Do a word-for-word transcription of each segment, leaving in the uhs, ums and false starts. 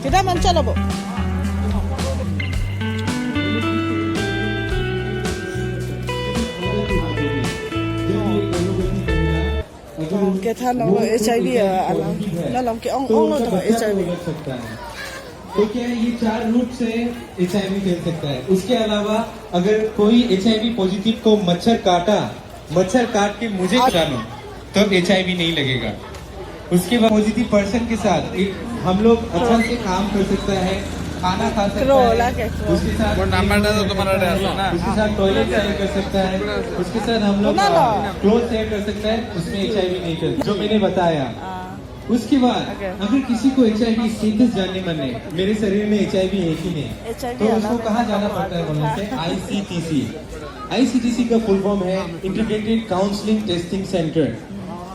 Kita mancha labo. Kethan lo H I V, ah, alam. Nalam ke-ong ong lo to H I V. तो क्या ये चार रूट से एचआईवी फैल सकता है? उसके अलावा अगर कोई एचआईवी पॉजिटिव को मच्छर काटा, मच्छर काट के मुझे काटा, तो एचआईवी नहीं लगेगा। उसके बाद पॉजिटिव पर्सन के साथ एक, हम लोग अच्छा से काम कर सकता है, खाना खा सकता है, उसके साथ वो नंबर डालो, तुम्हारा एड्रेस है ना? उसके साथ टॉयलेट शेयर कर सकता है, उसके साथ हम लोग, सुना ना। अ, क्लोथ शेयर कर सकता है, उसमें एचआईवी नहीं फैलता। जो मैंने बताया, हाँ। उसके बाद अगर किसी को एचआईवी स्टेटस जानने मन है, मेरे शरीर में एचआईवी है कि नहीं, एचआईवी तो उसको कहाँ जाना पड़ता है बोलने से, आईसीटीसी। आईसीटीसी का फुल फॉर्म है integrated counselling testing centre.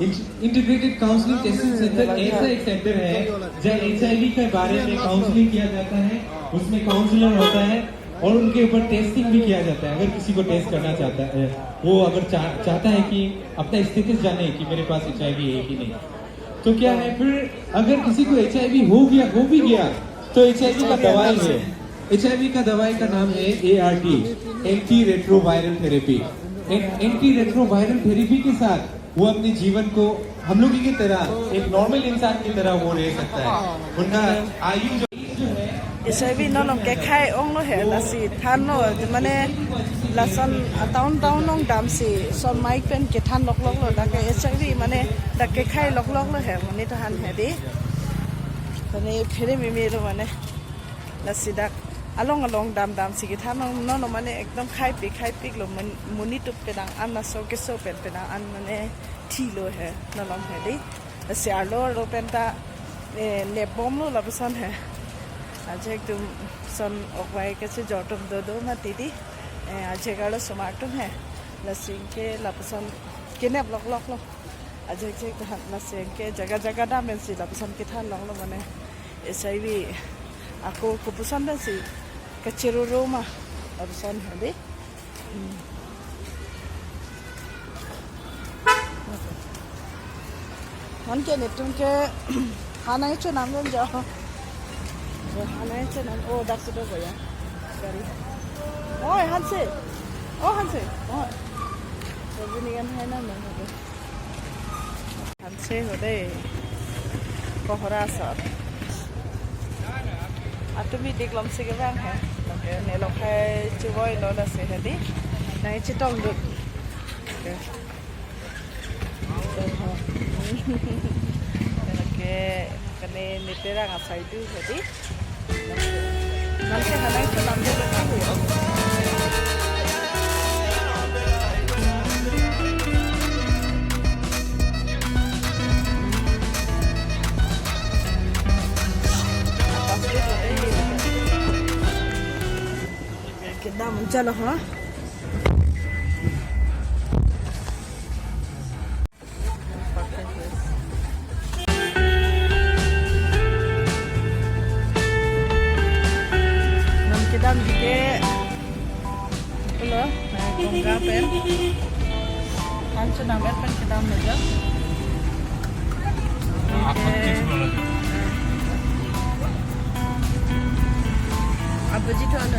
Integrated counselling testing centre ऐसा एक सेंटर है जहाँ एचआईवी के बारे में काउंसलिंग किया जाता है, उसमें काउंसलर होता है और उनके ऊपर टेस्टिंग भी किया जाता है। अगर किसी को टेस्ट करना चाहता है, वो अगर चाह, चाहता है कि अपना स्टेटस जाने कि मेरे पास एचआईवी है कि नहीं, तो क्या है फिर, अगर किसी को एचआईवी हो गया, हो भी गया, तो एचआईवी का दवाई है, एचआईवी का दवाई का नाम है ART, anti retroviral therapy. Anti retroviral therapy के साथ वो अपने जीवन को हम लोग की तरह, एक नॉर्मल इंसान की तरह वो रह सकता है। उनका आयु जो, जो है, HIV non along kekhai ong lo he, lasi than lo, mane lason, ah, town town along damsi, son mike pen kethan lok lok lo, dak ke H I V mane dak kekhai lok lok lo he, monit aphan he dei. Mane phere meme lo mane, lasi dak along along dam damsi kethan lo, non lo mane ekdom khaipik khaipik lo, mon-, monit atum pen dang an, laso keso pen pen dang an mane thi lo he, non along he dei. Lasi arlo arlo pen ta, eh, nepbom lo lapuson he. Ajek atum son okwai kachejor atum dodo mati dei. Eh, ajek arlo osomar atum he. Lasi ke lapuson kenep lok lok lo. Ajek jek ta lasi ke jaga jaga dam pensi lapuson kethan lok lo mane. H I V ako kopuson pensi kachiruru ma lapuson he dei. Hmm. Anke netum ke hanai chonam lon jo. Jo hanai chonam. Oh, dak sudah boya. Gari. Oh, Hanse. Oh, Hanse. Oh. Babu ni kan hai na, na, na. Hanse ho dei. Kohora asor. Atum idik lom si kevang he. Oke, nelok hai chevoi lo, lasi he dei. Nangchetong dut. Oke. Oke, kene neterang asai dut he dei. Nanti hanai chonam dut ya. Kedam chalo ha. Non kedam dike. Hello, Ganga pen. Han chonam pen kedam meja. Abuji to ano.